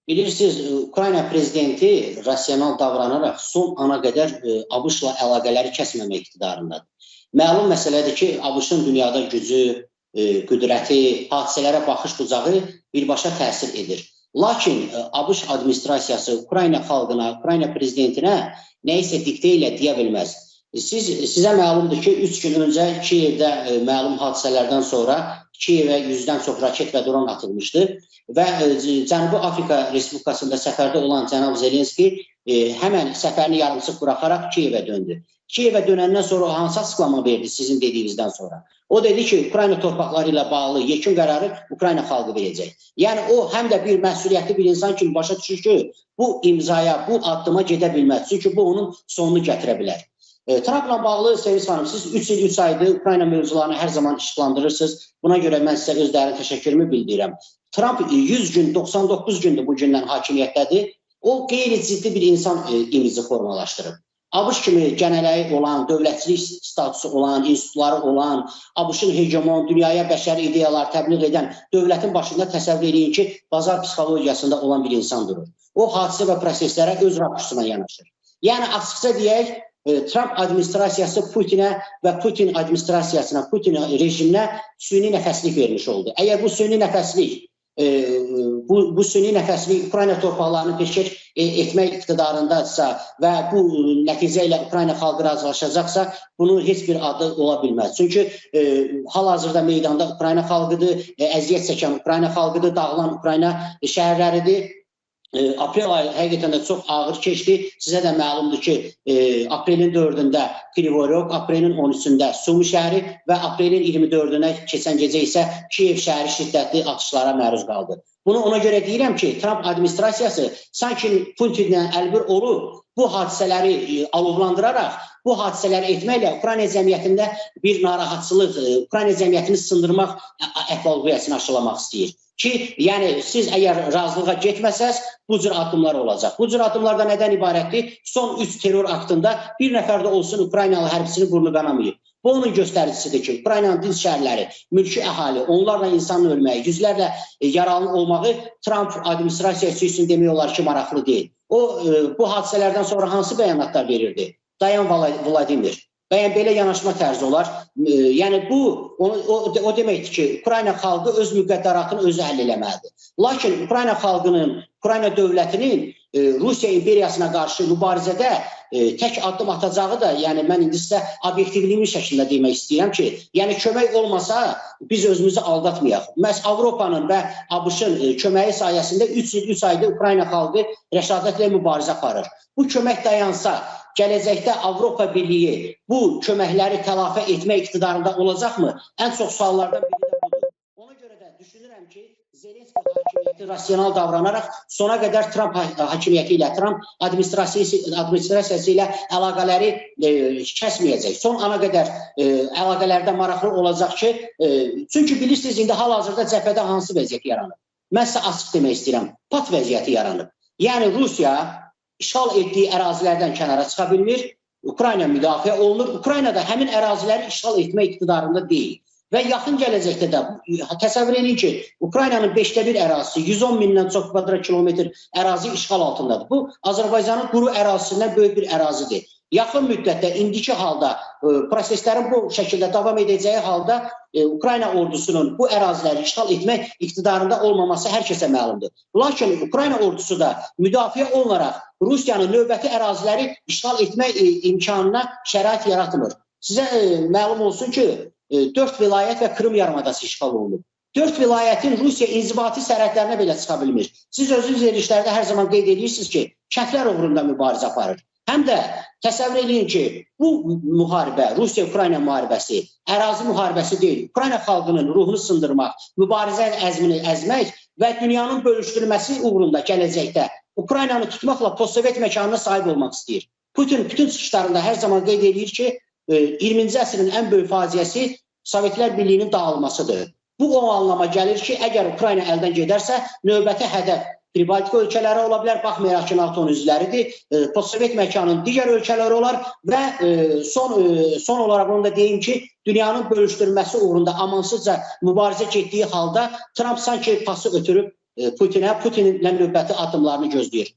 Bilirsiniz, Ukrayna prezidenti rasional davranaraq son ana qədər ABŞ-la əlaqələri kəsməmək iqtidarındadır. Məlum məsələdir ki, ABŞ-ın dünyada gücü, qüdrəti, hadisələrə baxış bucağı birbaşa təsir edir. Lakin ABŞ administrasiyası Ukrayna xalqına, Ukrayna prezidentinə nə isə diktə ilə deyə bilməz. Sizə məlumdur ki, 3 gün öncə Kiyevdə məlum hadisələrdən sonra Kiyevə 100-dən çox raket və dron atılmışdı və Cənubi Afrika Respublikasında səfərdə olan cənab Zelenski həmən səfərini yarımçıq buraxaraq Kiyevə döndü. Kiyevə dönəndən sonra o hansı açıqlama verdi sizin dediyinizdən sonra? O dedi ki, Ukrayna torpaqları ilə bağlı yekun qərarı Ukrayna xalqı verəcək. Yəni o həm də bir məsuliyyətli bir insan kimi başa düşür ki, bu imzaya, bu addıma gedə bilməz. Çünki bu onun sonunu gətirə bilər. Trampla bağlı Sevinç xanım, siz 3 il 3 aydır Ukrayna mövzularını hər zaman işıqlandırırsınız. Buna görə mən sizə öz dərin təşəkkürümü bildirirəm. Tramp 100 gün, 99 gündür bu gündən hakimiyyətdədir. O qeyri-ciddi bir insan imici formalaşdırıb. ABŞ kimi gənələyi olan, dövlətçilik statusu olan, institutları olan, ABŞ-ın hegemon, dünyaya bəşəri ideyalar təbliğ edən dövlətin başında təsəvvür eləyin ki, bazar psixologiyasında olan bir insan durur. O hadisə və proseslərə öz rakursuna yanaşır. Yəni açıqca deyək, Tramp administrasiyası Putinə və Putin administrasiyasına, Putin rejiminə süni nəfəslik vermiş oldu. Əgər bu süni nəfəslik bu süni nəfəslik Ukrayna torpaqlarını peşkeş etmək iqtidarındadırsa və bu nəticə ilə Ukrayna xalqı razılaşacaqsa, bunun heç bir adı ola bilməz. Çünki hal-hazırda meydanda Ukrayna xalqıdır, əziyyət çəkən Ukrayna xalqıdır, dağılan Ukrayna şəhərləridir. Aprel ayı həqiqətən də çox ağır keçdi. Sizə də məlumdur ki, aprelin 4-ündə Krivorok, aprelin 13-ündə Sumi şəhəri və aprelin 24-ünə keçən gecə isə Kiyev şəhəri şiddətli atışlara məruz qaldı. Bunu ona görə deyirəm ki, Tramp administrasiyası sanki Putinlə əlbir olub, bu hadisələri alovlandıraraq, bu hadisələri etməklə Ukrayna cəmiyyətində bir narahatçılıq, Ukrayna cəmiyyətini sındırmaq əhval-ruhiyyəsini aşılamaq istəyir. Ki, yəni siz əgər razılığa getməsəz, bu cür addımlar olacaq. Bu cür addımlar da nədən ibarətdir? Son 3 terror aktında bir nəfər də olsun Ukraynalı hərbçinin burnu qanamayıb. Bu onun göstəricisidir ki, Ukraynanın dinc şəhərləri, mülki əhali, onlarla insanın ölməyi, yüzlərlə yaralı olmağı Tramp administrasiyası üçün demək olar ki, maraqlı deyil. O, bu hadisələrdən sonra hansı bəyanatlar verirdi? Dayan Vladimir. Bəyən belə yanaşma tərzi olar. Yəni bu o deməkdir ki, Ukrayna xalqı öz müqəddəratını özü həll eləməlidir. Lakin Ukrayna xalqının, Ukrayna dövlətinin Rusiya imperiyasına qarşı mübarizədə tək addım atacağı da, yəni mən indi sizə obyektivliyimi şəklində demək istəyirəm ki, yəni kömək olmasa biz özümüzü aldatmayaq. Məhz Avropanın və ABŞ-ın köməyi sayəsində 3 il 3 ayda Ukrayna xalqı rəşadətlə mübarizə aparır. Bu kömək dayansa, gələcəkdə Avropa Birliyi bu köməkləri tələfi etmək iqtidarında olacaqmı? Ən çox suallardan biri də budur. Ona görə də düşünürəm ki, Zelenski hakimiyyəti rasional davranaraq sona qədər Tramp hakimiyyəti ilə, Tramp administrasiyası ilə əlaqələri kəsməyəcək. Son ana qədər əlaqələrdə maraqlı olacaq ki, çünki bilirsiniz, indi hal-hazırda cəbhədə hansı vəziyyət yaranıb? Mən sizə açıq demək istəyirəm, pat vəziyyəti yaranıb. Yəni Rusiya işğal etdiyi ərazilərdən kənara çıxa bilmir, Ukrayna müdafiə olunur. Ukrayna da həmin əraziləri işğal etmək iqtidarında deyil. Və yaxın gələcəkdə də təsəvvür edin ki, Ukraynanın 1/5 ərazisi, 110 mindən çox kvadrat kilometr ərazi işğal altındadır. Bu, Azərbaycanın quru ərazisindən böyük bir ərazidir. Yaxın müddətdə, indiki halda, proseslərin bu şəkildə davam edəcəyi halda Ukrayna ordusunun bu əraziləri işğal etmək iqtidarında olmaması hər kəsə məlumdur. Lakin Ukrayna ordusu da müdafiə olunaraq Rusiyanın növbəti əraziləri işğal etmək imkanına şərait yaratmır. Sizə məlum olsun ki, 4 vilayət və Krım yarımadası işğal olunub. 4 vilayətin Rusiya inzibati sərhədlərinə belə çıxa bilmir. Siz özünüz verilişlərdə hər zaman qeyd edirsiniz ki, kəndlər uğrunda mübarizə aparır. Həm də təsəvvür edin ki, bu müharibə, Rusiya-Ukrayna müharibəsi, ərazi müharibəsi deyil. Ukrayna xalqının ruhunu sındırmaq, mübarizə əzmini əzmək və dünyanın bölüşdürülməsi uğrunda gələcəkdə Ukraynanı tutmaqla postsovet məkanına sahib olmaq istəyir. Putin bütün çıxışlarında hər zaman qeyd edir ki, 20-ci əsrin ən böyük faciəsi Sovetlər Birliyinin dağılmasıdır. Bu o anlama gəlir ki, əgər Ukrayna əldən gedərsə, növbəti hədəf Pribaltika ölkələri ola bilər, baxmayaraq ki, NATO-nun üzvləridir, postsovet məkanının digər ölkələri olar və son olaraq onu da deyim ki, dünyanın bölüşdürülməsi uğrunda amansızca mübarizə getdiyi halda Tramp sanki pası ötürüb Putinə, Putinlə növbəti addımlarını gözləyir.